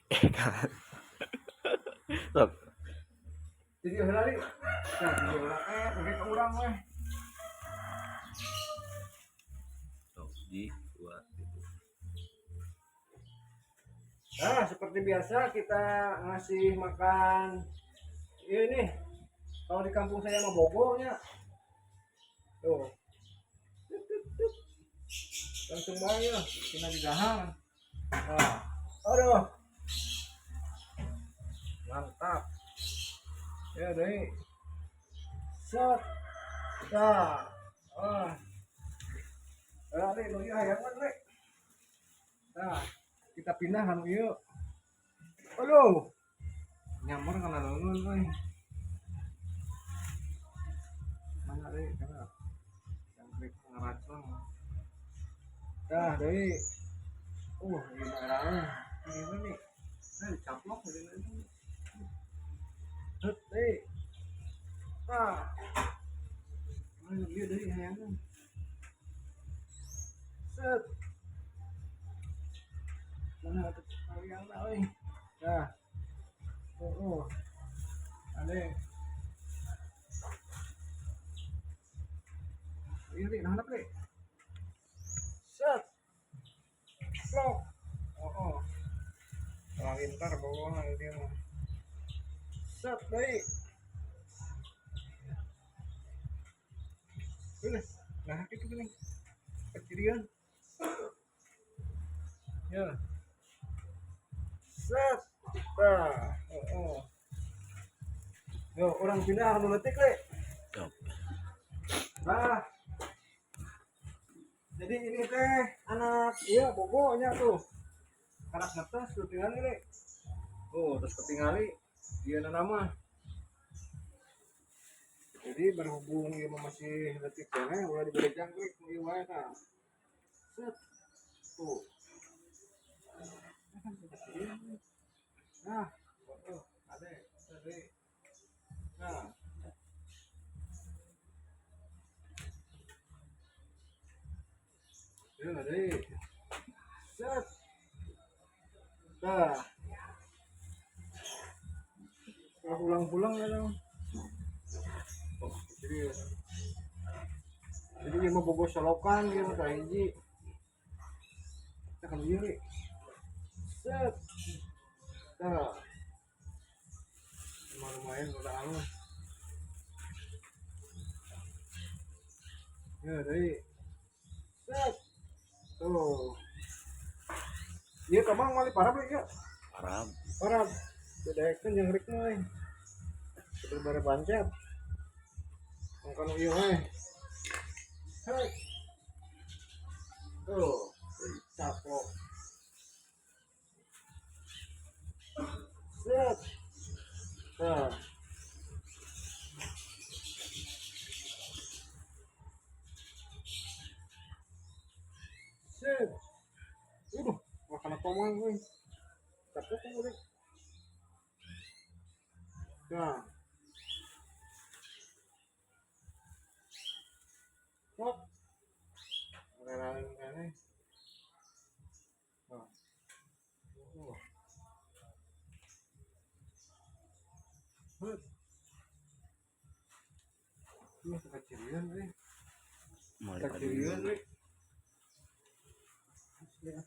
Kan. Sok. Jadi heula li. Nah, jadi heula eh engke ka urang weh. Sok, hiji, dua, tilu. Nah, seperti biasa kita ngasih makan ini. Kalau di kampung saya mah bogonya. Tuh. Tut, tut, tut. Langsung bae ya, tina didahar. Nah, aduh. Mantap. Ya, deh. Set. Nah. Ah. Ah, deh, nu ieu hayangan, we. Nah, kita pindah anu ieu. Aduh. Nyamper kana leungeun euy. Mana deui kana? Jangkrik ngaracang. Dah deui. Ieu mah eraeun. Ieu nih. Nah, dicaplok deui ini. Heup deui. Tah. Mana ieu deui hayangan. Set. Mana atuh kalian euy. Dah. Oh. Ade. Iya, Li, nahan Li. Set. Plok. Oh. Lintar bawah dia mah. Set, baik. Udah, nah itu gini. Kecilian. Ya. Set. Nah, oh. Yo, orang pindah anu leutik, Le. Sok. Nah. Jadi ini teh anak iya bogonya tuh. Anak ngetes tuh tinggal ini. Oh, terus ketingali dia nama. Jadi berhubung ieu mah masih leutik keneh ulah diberi jangkrik ieu wae tah. Set. Tuh. Nah, oh, ada, ada. Nah. Ya, ada. Set. Dah. Kalau pulang-pulang ya dong. Oh, jadi dia mau bogo solokan dia mau hiji. Kita kan diri. Set. Dah. Lumayan udah alus. Ya, dari. Set. Tuh. Iya, kamang mali parah beli ya. Parab. Parah. Bedaekeun jeung rek mah euy. Kudu bare pancet. Mangkan ieu we. Hei. Tuh, caplok. Set. Nah. Set. Udah, makan apa mah euy. Caplok kan udah. Nah. Plok. Ngarang-ngarang. Nah. Oh. Hut. Ini kecilian euy. Moal Kecilian euy. Asli ah.